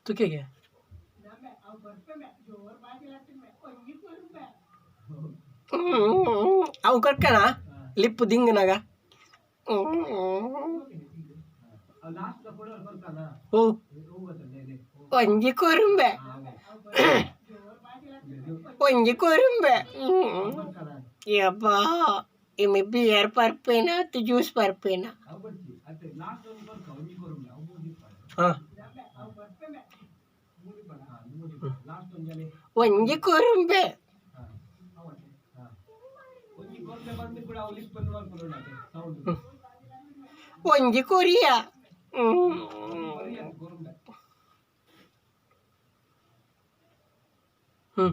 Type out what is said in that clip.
ತುಕೆಗೆ ಅವು ಕರ್ಕಣ ಲಿಪ್ಪು ದಿಂಗನಾಗ. ಓ ಒಂಜಿ ಕುರುಂಬೆ, ಒಂಜಿ ಕುರುಂಬೆ. ಯಬ್ಬಾ, ಇಮಿ ಬಿಯರ್ ಪರ್ಪೇನ ಅತ್ತು ಜ್ಯೂಸ್ ಪರ್ಪೇನ? ಹಾಂ, ಒಂಜಿ ಕುರುಂಬೆ. ಒಂಜಿ ಕೊರಿಯ. ಹ್ಞೂ.